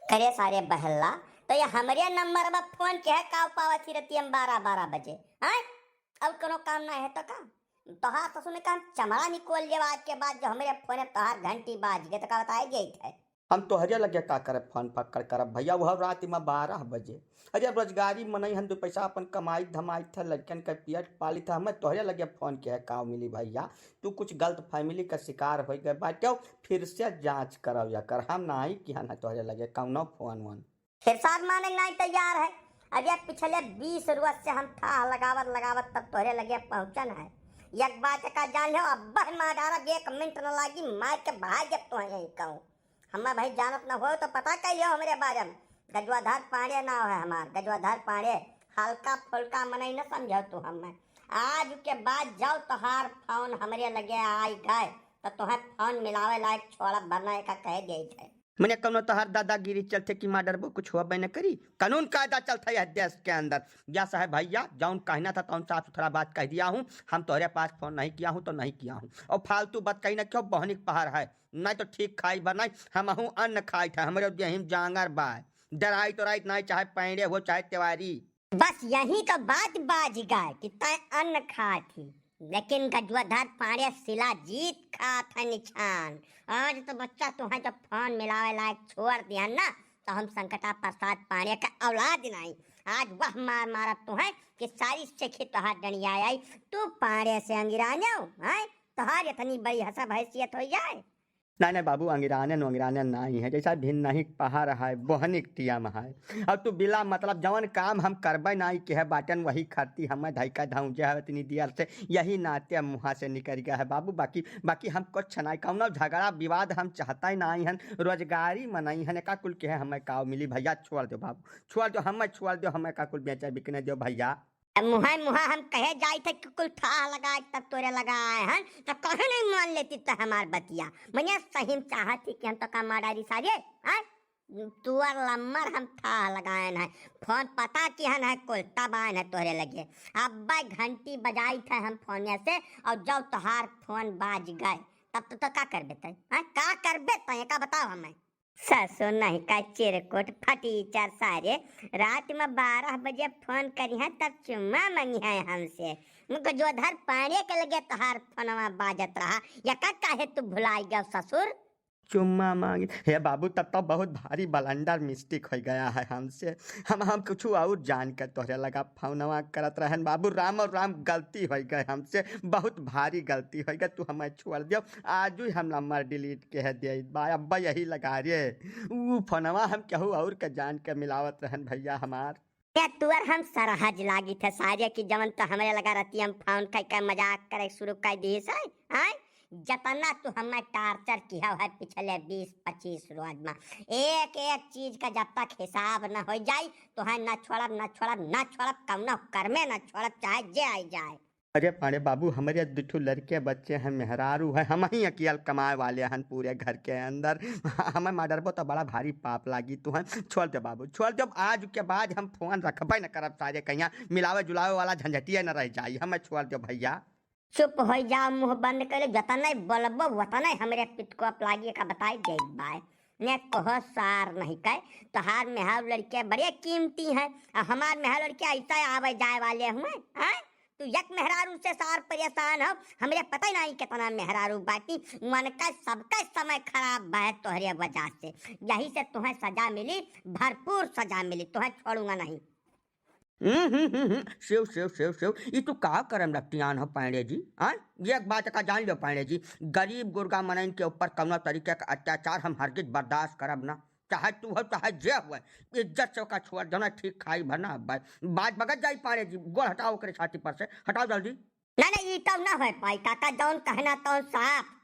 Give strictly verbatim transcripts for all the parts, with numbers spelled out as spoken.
करे सारे बहल्ला, तो ये हमरे नंबर में फोन के है का पावत ही रतिया में बारह बारह बजे, हैं? और कोनो काम ना है तो का? तोहार ससुर ने कहा, हम चमड़ा निकोल लेब आज के बाद, जो हमरे फोन में तोहार घंटी बाज गए तो का बताए गए थे? हम तोहरे लगे का करब, फोन पकड़ करब भैया, वह रात में बारह बजे। अरे रोजगारी मनई हन, दो पैसा अपन कमाई धमाई थे, लड़कन के पियत पाली थे, हमें तोहरे लगे फोन के है का मिली भैया? तू कुछ गलत फैमिली का शिकार हो गए बाटे, फिर से जांच करब या कर, हम नाही किहन है तोहरे लगे कौनो फोन वोन। फिर साथ माने नहीं तैयार है। अरे पिछले बीस रोज से हम थाह लगावत लगावत तब तोहरे लगे पहुंचन है। एक बात का जान लो, अब मार डारब, एक मिनट न लागी, मार के भाग जब तो यही कहूँ। हमें भाई जानत न हो तो पता कहियो हमरे बारे में। गजवाधर पांडे नाव है हमार, गजवाधर पांडे। हल्का फुल्का मनई न समझो तू हमें। आज के बाद जाओ तोहार फोन हमरे लगे आई गए तो तोहार फोन मिलावे लायक छोड़ा, वरना एका कह दे थे। मने कौनो तोहार दादागिरी चलते कि मार डरबो, कुछ होबे न करी। कानून कायदा चलता है देश के अंदर। या साहब भैया, जौन कहना था तौन साफ सुथरा बात कह दिया हूँ। हम तोहरे पास फोन नहीं किया हूँ तो नहीं किया हूँ, और फालतू बात कही ना क्यों, बहनी के पहाड़ है, नहीं तो ठीक खाई भर नहीं। हमहू अन्न खाई था, हमरे देही में जांगर बा। डराई तो राइत नहीं, चाहे पैंड़े हो चाहे तिवारी। बस यही तो बात बाज गए कि तय अन्न खात ही, लेकिन गजवाधर पांडे शिलाजीत खात है निछान। आज तो बच्चा तुहें जब फोन मिलावे लायक छोड़ दिया ना, तो हम संकटा प्रसाद पांडे का औलाद नहीं। आज वह मार मारत तुहें कि सारी सेखी तोहार डंडिया आई। तू पांडे से अंगिराने हो, हैं? तोहार इतनी बड़ी हसब हैसियत हो जाए। नहीं, नहीं बाबू, अंगिराने नो अंगिराने नहीं है, जैसा भिन्न नहीं पहाड़ है, बोहनिक टियम है। अब तू बिला मतलब जवन काम हम करबे नहीं के है बाटन, वही खाती हमें धैका धौंजे है इतनी देर से, यही नाते मुँहा से निकल गया है बाबू। बाकी, बाकी हम कुछ नहीं, कौनो झगड़ा विवाद हम चाहता ही नहीं हन, रोजगारी में नहीं हन, का कुल के है हमें काव मिली भैया, छोड़ दो बाबू, छोड़ दो हमें, छोड़ दो हमें, का कुल बेचे बिकने दो भैया। अब मुँहे मुँहा हम कहे जाई थे कि कुल थाह लगाए तब तोरे लगाए हन, तो कहे नहीं मान लेती तो हमार बतिया। मने सही में चाहत थी कि हम तो का मार डारी सारे, हैं? तोर लम्मर हम थाह लगाए हैं, फोन पता किहन है कुल, तब आए हैं तोरे लगे। अब घंटी बजाई थे हम फोन से, और जब तोहार फोन बाज गए, तब तो, तो का करबे तय, हैं? का करबे तय, का बताओ हमें? ससुर नहीं का चिरकुट फटीचर सारे, रात में बारह बजे फोन करी है तब चुम्मा मांगी है हमसे। गजवाधर पांडे के लगे तोहार फोनवा बाजत रहा, या का काहे तू भुलाई गयो ससुर? चुम्मा मांगी, हे बाबू, तब तो बहुत भारी बलंडर मिस्टेक हो गया है हमसे। हम, हम कुछ और जान के तोहरे लगा फोनवा करत रहन बाबू, राम और राम, गलती हो गए हमसे, बहुत भारी गलती हो गए, तू हमें छोड़ दियो। आजु ही हम नंबर डिलीट कह दे बा, अब्बा यही लगा रे। ऊ फोनवा हम केहू और के जान के मिलावत रहन भैया हमार। ए तुअर हम सरहज लागी थे सारे की जवन तो हमरे लगा रहती, हम फोन कई के मजाक करे शुरू कर दी से, आय? जतना तू हमें टार्चर किया है पिछले बीस पच्चीस रोज में, एक एक चीज का जब तक हिसाब न हो जाई, तो है न छोड़ब, न छोड़ब, न छोड़ब, कौनो कर्मे न छोड़ब, चाहे जे आई जाए। अरे पांडे बाबू, हमरे दुठो लड़के बच्चे हैं, मेहरारू है, हम ही अकेल कमाए वाले हैं पूरे घर के अंदर। हमें मार डरबो तो बड़ा भारी पाप लागी। तू है छोड़ दे बाबू, छोड़ दे। आज के बाद हम फोन रखबे न करब सारे, कहिया मिलावे जुलावे वाला झंझटिया न रह जाई। हमें छोड़ दे भैया। चुप हो जाओ, मुंह बंद कर लो। जतने बोलबो वतने हमरे पितकोप लागी का बताई देत बाय। ने कहो सार नहीं कहे, तोहार मेहार लड़के बड़े कीमती हैं, और हमार मेहार लड़के ऐसा आवे जाए वाले हुए हैं। तू एक मेहरारू से सार परेशान हो, हमरे पता ही नहीं कितना मेहरारू बाटी, उनका सबका समय खराब बा तोहरे वजह से। यही से तुम्हें सजा मिली, भरपूर सजा मिली, तुम्हें छोड़ूंगा नहीं। हम्म, हम्म, हम्म, हम्म, सेव, सेव, सेव, सेव, ई तू का करम रतियान हो पांडे जी? हाँ, ये एक बात का जान लो पांडे जी, गरीब गुर्गा मनइन के ऊपर कौनो तरीके का अत्याचार हम हरगिज बर्दाश्त करब ना, चाहे तू हो चाहे जे हुए, इज्जत से ओका छोड़ देना ठीक खाई भरना। बात, बात बगत जाई पांडे जी, गोड़ हटाओ ओकरे छाती पर से, हटाओ जल्दी। ना, ना, ई तब ना हो पाई काका, जौन कहना तौन साफ।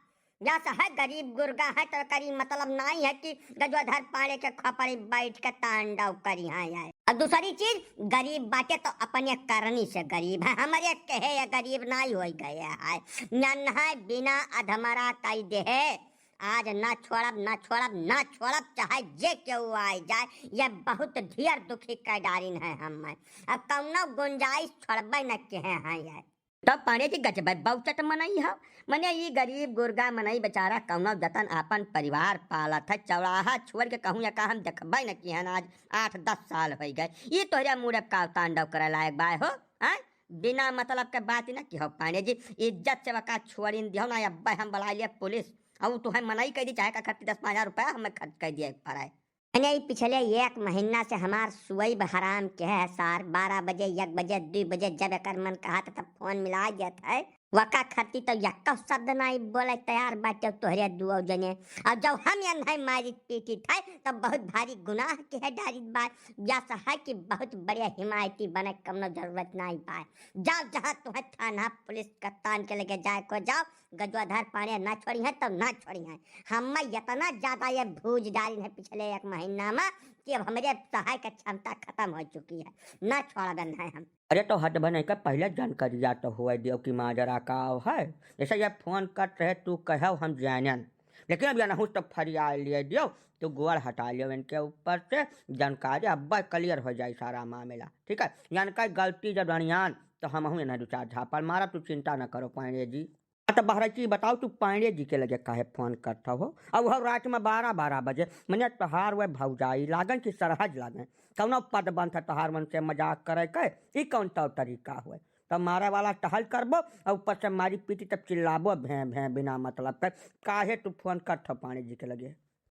जस है गरीब गुर्गा है तो करी मतलब नहीं है कि गजोधर पांडे के खोपड़ी बैठ के तांडव करी है यार। और दूसरी चीज, गरीब बाटे तो अपने करनी से गरीब है, हमरे कहे ये गरीब नहीं हो गए है। नन्हे बिना अधमरा कई दे है। आज ना छोड़ब, ना छोड़ब, ना छोड़ब, चाहे जे केहू आए जाए, ये बहुत ढेर दुखी कर डारिन है हम। अब कौनो गुंजाइश छोड़बे न के हैं यार। तब पांड़े जी गजबै बौचट मनई हौ। मने ई गरीब गुरगा मनई बेचारा कौनो जतन आपन परिवार पालत है, चौराहा छोड़ के कहूँ एका हम देखबै न किहन आज आठ दस साल होइ गए। ई तोहरे मूड़े का तांडव करे लायक बाय हो, हैं? बिना मतलब के बात न किहो पांड़े जी, इज्जत से वका छोड़िन दिहो ना, अब्बै हम बुलाइ लिए पुलिस। अउ तुहैं मनई कइ दी, चाहे का खर्च दस पाँच हजार रुपया हमें खर्च कइ दिए पड़े। मने ई पिछले एक महीना से हमार सुअई हराम के है सार, बारह बजे, एक बजे, दुइ बजे जब एकर मन कहत तब फोन मिलाइ देत है। वका खरती तब यक्को शब्द नाहीं बोले तैयार बाटे तोहरे दुओ जने। अउर जब हम एन्है मारित पीटित है तब बहुत भारी गुनाह के है डारित बाय। यस है कि बहुत बढ़िया हिमायती बने कौनो जरूरत नाहीं बाय। जाओ जहाँ तुहैं थाना पुलिस कप्तान के लगे जाए को जाओ, गजवाधर पांड़े ना छोड़िहैं तब ना छोड़िहैं। हम्मै एतना ज्यादा ये भूज डारिन है पिछले एक महीना मा कि अब हमरे सहाय के क्षमता खतम होइ चुकी है, ना छोड़बे नाहीं हम। अरे तो हट बने के पहिले जानकारिया तो होए दियो कि माजरा का है। जैसे ये फोन करत रहे तू कहेउ हम जानेन, लेकिन अब एनहू से तो फरियाइ लिए दियो, तू गोड़ हटाइ लियो इनके ऊपर से, जानकारी अब्बै clear होइ जाई सारा मामिला, ठीक है? एनकै गलती जब रनियान तो हमहू एन्हैं दू चार झापड़ मारब, तू चिंता न करो पांड़े जी। हाँ, तो बहरैची बताओ, तू पांड़े जी के लगे काहे फोन करत हो? अउ हौ रात मा बारह बारह बजे, मने तोहार वह भौजाई लागें कि सरहज लागें, कौनो पद बंध है तोहार मन से मजाक करे के? ई कौन तौर तरीका हुए? तब मारे वाला टहल करबो, अउ ऊपर से मारी पीटी तब चिल्लाबो भें भें बिना मतलब के। काहे तू फोन करत हो पांड़े जी के लगे?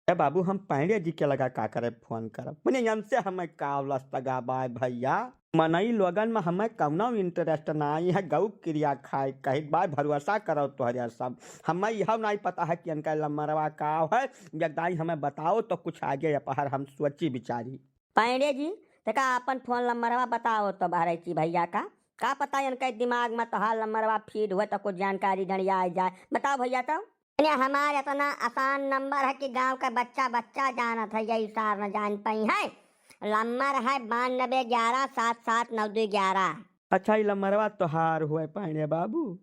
ए बाबू, हम पांड़े जी के लगा का करे फोन करब? मने इनसे हमें का लस्तगा बाय भैया? मनई लोगन मा हमें कौनो interest नाहीं है, गौ किरिया खाए कहित बाय, भरोसा करो तोहरे सब। हमें यह नाहीं पता है कि इनका लम्बरवा का है। यकदाई हमें बताओ तो कुछ आगे अपहर हम सोची विचारी। पांड़े जी, तेका आपन फोन लम्बरवा बताओ तो बहरैची भैया का। का पता इनके दिमाग मा तोहार लम्बरवा feed हुए तो कुछ जानकारी ढंढिया आ जाए। बताओ भैया तो। अरे हमार एतना आसान नंबर है कि गाँव का बच्चा बच्चा जानत है, यही सार न जान पइहैं। लम्बर है बानबे ग्यारह सात सात नौ दुइ ग्यारह। अच्छा, ई लम्बरवा तोहार हुए पांड़े बाबू?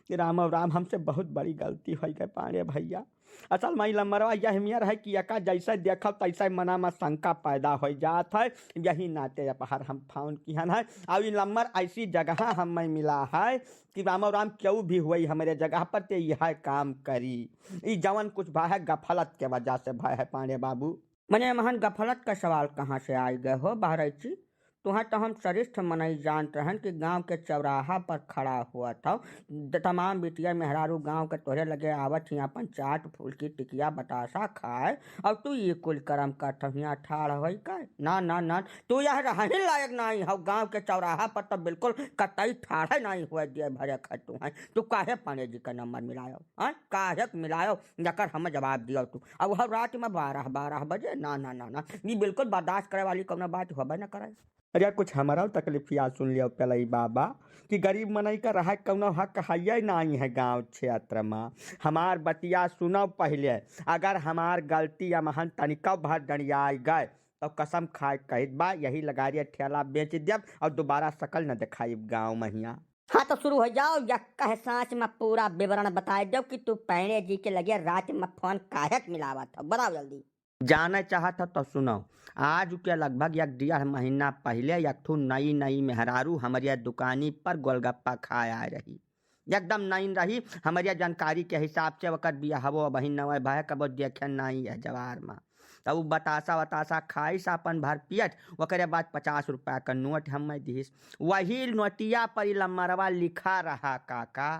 रामो राम, हमसे बहुत बड़ी गलती होइ गए पांड़े भैया। असल मा ई लम्बरवा यह मेर है कि एका जैसे देखब तैसे मना मा शंका पैदा होइ जात है, यही नाते अपहर हम फोन किहन है। अउ ई लम्बर ऐसी जगह हमें मिला है कि रामो राम केहू भी हुई हमरे जगह पर ते यह काम करी। ई जवन कुछ भा है गफलत के वजह से भा है पांड़े बाबू। मने महन गफलत का सवाल कहाँ से आइ गए हो बहरैची? तुहैं तो हम सरिष्ठ मनई जानत रहन कि गाँव के चौराहा पर खड़ा हुआ था, द-, तमाम बिटिया मेहरारू गाँव के तोहरे लगे आवत ही, आपन चाट फुल्की टिकिया बतासा खाए, अउर तू ई कुल करम करत हियाँ ठाढ़ होई का? ना, ना, ना, तू यह रहही लायक नाहीं हौ। गाँव के चौराहा पर तो बिल्कुल कतई ठाढ़े नाहीं हुए दिए भरे खा तू हैं। तू काहे पांड़े जी का नंबर मिलायो? हाँ, काहे के मिलायो? जकर हमें जवाब दियो तू। अब हर रात मा बारह, बारह बजे, ना, ना, ना, ना, ई बिल्कुल बर्दाश्त करे वाली कौनो बात होबे न करे। अरे कुछ हमरौ तकलीफिया सुन लियो पेलई बाबा, कि गरीब मनई का रहे कौनो हक हइये नाहीं है गाँव क्षेत्र मा। हमार बतिया सुनो पहिले, अगर हमार गलती अमहन तनिको भर डंडियाइ गए, तो कसम खाए कहित बा, यही लगारिया ठेला बेच देब अउर दोबारा सकल न देखाइब गाँव महिया। हाँ, तो शुरू होइ जाओ, यक्कह साँच मा पूरा विवरण बताइ देओ कि तू पांड़े जी के लगे रात मा फोन काहे के मिलावत हो, बताओ जल्दी। जाने चाहत हो तो सुनो, आज के लगभग एक डेढ़ महीना पहिले एक ठो नई नई मेहरारू हमरे दुकानी पर गोलगप्पा खाए आए रही। एकदम नईन रही। हमरे जानकारी के हिसाब से ओकर बियाहवो अबहिन नवे भए, कबो देखे नाई है जवार मा। तब उ बतासा वतासा खाइस आपन भर पेट, ओकरे बाद पचास रुपया का नोट हमें दिहिस। वही नोटिया पर ई लमरवा लिखा रहा काका।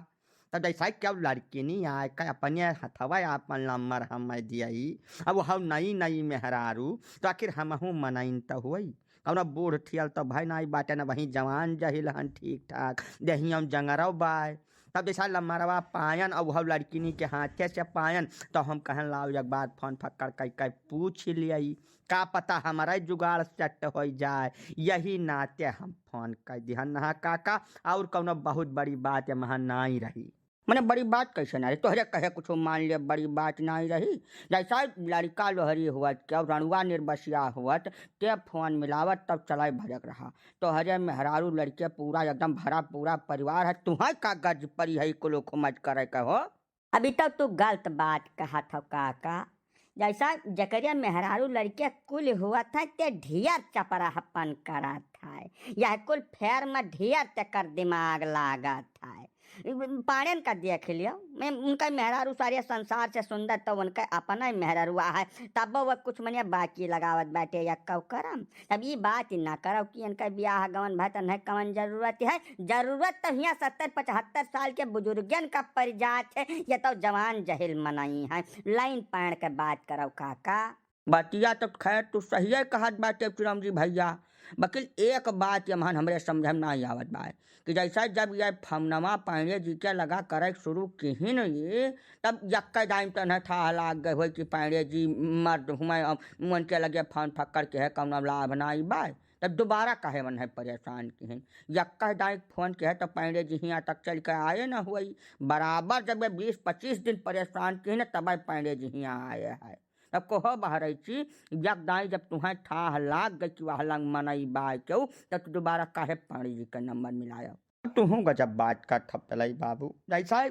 तब जैसा कि अब लड़किनी आए का अपने हथवा आपन लमर हमें दियई, अब हम नई नई मेहरारू, तो आखिर हमहू मनइन त होई। कौनो बूढ़ ठियल तो भय नाई बाटे, न वहीं जवान जहिल हन ठीक ठाक, देहियम जंगरव बाय। तब जैसा लमरवा पायन, अब हम लड़किनी के हाथे से पायन, तो हम कहन लाओ एक बार फोन फक्कड़ कई कई पूछ लियई, का पता हमारा जुगाड़ सेट होइ जाए। यही नाते हम फोन कर दिहन नहा काका, और कौनो बहुत बड़ी बात एमहा नाई रही। मने बड़ी बात कैसे ना रही? तोहरे कहे कुछ मान ले, बड़ी बात नाई रही। जैसा लड़का लोहरी हुअत के और रणुआ निर्बसिया हुअत, ते फोन मिलावत तब चलाई भजक रहा। तोहरे मेहरारू लड़के पूरा एकदम भरा पूरा परिवार है, तुहै का गर्ज परी है कुल हुकुमत करे के हो? अभी तो तू गलत बात कहत हो काका। जैसा जकरे मेहरारू लड़के कुल हुअत है, ते ढेर चपराहपन करत है। यह कुल फेर में ढेर तेकर दिमाग लागत है। पाड़ेन का देख लियो, मैं उनका मेहरारू सारे संसार से सुंदर तो उनका अपना ही मेहरारू है, तब वो कुछ मने बाकी लगावत बाटे यक्का करम। तब ई बात ही ना करो कि इनका ब्याह गवन भय तो नहीं कवन जरूरत है। जरूरत तो हियाँ सत्तर पचहत्तर साल के बुजुर्गन का पड़ जात है, ये तो जवान जहिल मनई है। लाइन पाड़ के बात करो काका। बतिया तो खैर तू सहिए कहत बाटे चिरौंजी भैया, बकिल एक बात यमहन हमरे समझ में नाहीं आवत बा कि जैसा जब ये फौनवा पांड़े जी के लगा करे शुरू किहिन ये, तब यक्के दाई तन्हे थाह लाग गए होई कि पांड़े जी मर्द हुए, अब उनके लगे फोन फक्कड़ के है कौनो लाभ नाई बा। तब दोबारा काहे मन है परेशान किहिन? यक्के दाई फोन के है तो पांड़े जी हियाँ तक चल के आए न हुई। बराबर जब ये बीस पच्चीस दिन परेशान किहिन तब पांड़े जी हियाँ आए है। तब कहो बहरैची, यक दाई जब तुहें थाह लाग गई कि वह लंग मनई बाय केहू, तब तू दोबारा काहे पांड़े जी का नंबर मिलायो? तुहूँ गजब बात करत हव तलई बाबू। जैसा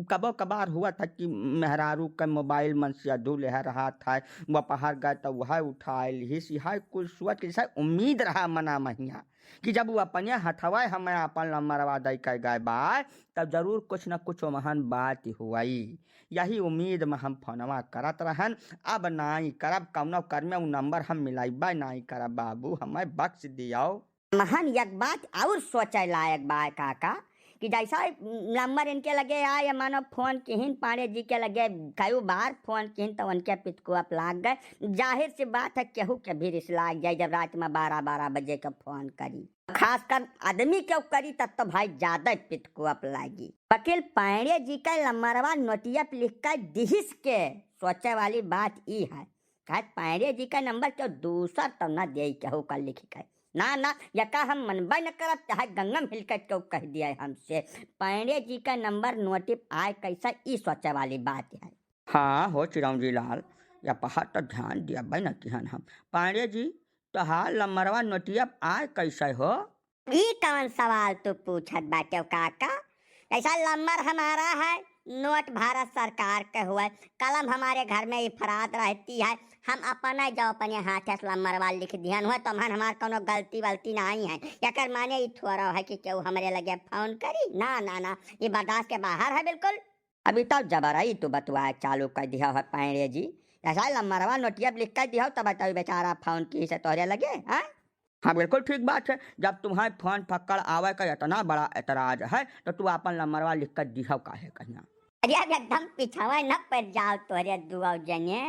कबो कबार हुआ था कि मेहरारू के मोबाइल मन से अधू लेह रहा था, वो पहाड़ गए तो वह उठाए लिहिस, यह कुल सोच के जैसा उम्मीद रहा मना महिया कि जब वो अपने हथवा हमें अपन लमरवा दई के गए बाय, तब जरूर कुछ न कुछ ओमहन बात हुई। यही उम्मीद में हम फोनवा करत रहन, अब नाई करब, कौनो कर में उ नंबर हम मिलाइबे नाई करब बाबू, हमें बख्श दियो। महन एक बात और सोचे लायक बा काका कि जैसा नंबर इनके लगे आए, मानो फोन किहिन पांड़े जी के लगे कई बार फोन किहिन तो उनके पितकुअप लाग गए। जाहिर सी बात है केहू के भी रिस लाग जाए जब रात में बारह बारह बजे के फोन करी, खासकर आदमी केहू करी तब तो भाई ज्यादा पितकुअप लागी। वकील पांड़े जी का लमरवा नोटिया पे लिख के दिहिस के सोचे वाली बात ई है, कहे पांड़े जी का नंबर केहू दूसर तो न दे केहू का लिख के। ना ना, यका हम मनबे न करब, चाहे गंगम हिलकट केहू कह दिया हमसे। पांड़े जी का नंबर नोटिप आए कैसा, ई सोचे वाली बात है। हाँ हो चिरौंजी लाल, या पहाड़ तो ध्यान दिया न किहन हम। पांड़े जी, तोहार लमरवा नोटिया आए कैसे हो? ई कौन सवाल तू पूछत बाटे काका? जैसा लम्बर हमारा है, नोट भारत सरकार के हुए, कलम हमारे घर में इफराद रहती है, हम अपने जो अपने हाथे से लम्बरवा लिख दिहन हुए, तो हमन हमार कोनो गलती वलती नहीं है। एकर माने ई थोड़ा है कि केहू हमरे लगे फोन करी? ना, ना, ना, ई बर्दाश्त के बाहर है बिल्कुल। अभी तब जबरई तू बतुआ चालू कर दिया है पांड़े जी, जैसा लम्बरवा नोटिया लिख कर दिया हो, तब बताओ बेचारा फोन की से तोहरे लगे, हाँ? हाँ, बिल्कुल ठीक बात है। जब तुम्हारे फोन फक्कड़ आवे का इतना बड़ा एतराज है, तो तू आपन लमरवा लिख कर दिहव काहे कहिया? अरे, अब एकदम पिछावे न पड़ जाओ तोरे दुआव जने।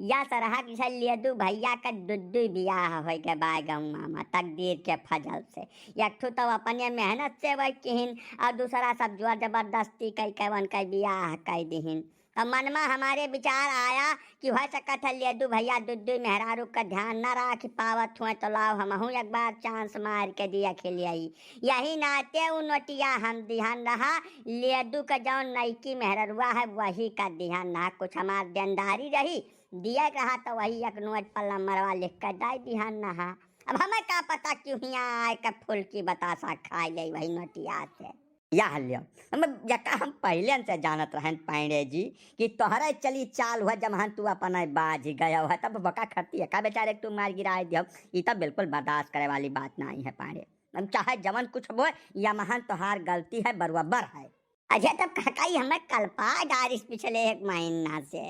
या सरहा किसे लेदू भैया का दुद्दू बियाह होई के बाय गौवा में, तकदीर के फजल से। एक ठो तो अपने मेहनत से वही किहिन, और दूसरा सब जोर जबरदस्ती कई के उनका बियाह कई दिहिन। तो मन में हमारे विचार आया कि हो सकत है लेदू भैया दुद्दू मेहरारू का ध्यान न राख पावत हुए, तो लाओ हमहू एक बार चांस मार के दिया खिलियाई। यही नाते उ नोटिया हम दिहन रहा, लेदू का जौन नईकी मेहररुआ है वही का दिहन रहा, कुछ हमार देनदारी रही, दिए रहा तो वही एक नोट पर लमरवा लिख कर दे दिहन रहा। अब हमें का पता क्यों हियाँ आए के फुल्की बतासा खाई ले वही नोटिया से। यह लियो, हम यका हम पहले से जानत रहन पांड़े जी कि तोहरे चली चाल हुआ, जमहन तू अपन बाज गया हुआ, तब बका खरती यका बेचारे तू मार गिराए दियो। ई तब बिल्कुल बर्दाश्त करे वाली बात नहीं है पांड़े। हम चाहे जवन कुछ बोए, यमहन तोहार गलती है, बरोबर है। अजय तब काका ई हमें कलपा डारिस पिछले एक महीना से।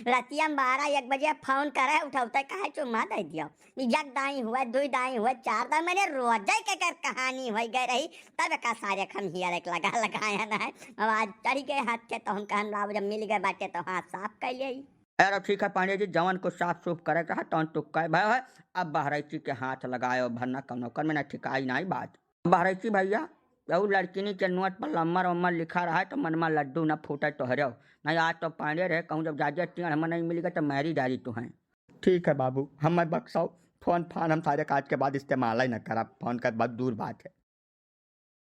रतिया में बारह एक बजे फोन करे, उठौते कहे चुम्मा दे दियो। यक दाई हुए, दुई दाई हुए, चार दाई, मैंने रोजे के कर कहानी होई गए रही, तब का सारे हम हियर एक लगा लगाया ना है। अब आज चढ़ गए हाथ के, तो हम कहन बाबू जब मिल गए बाटे तो हाथ साफ कर ले। अरे ठीक है पांडे जी, जवन कुछ साफ सूफ करे के है तवन तू कह भय है। अब बहरैची के हाथ लगायो भरना कौनो कर में ना ठिकाई नाई बात। बहरैची भैया, यहू लड़किनी के नोट पर लम्मर उम्मर लिखा रहा है तो मनमा लड्डू न फूटे तोहरे। नहीं आज तो पांडे रहे कहूँ जब जाजे टेढ़ मनई मिल गए तो मैरी डारी तू हैं। ठीक है बाबू, हम मैं बक्साओ, फोन फान हम सारे काज के बाद इस्तेमाल ही न करब, फोन कर बहुत दूर बात है।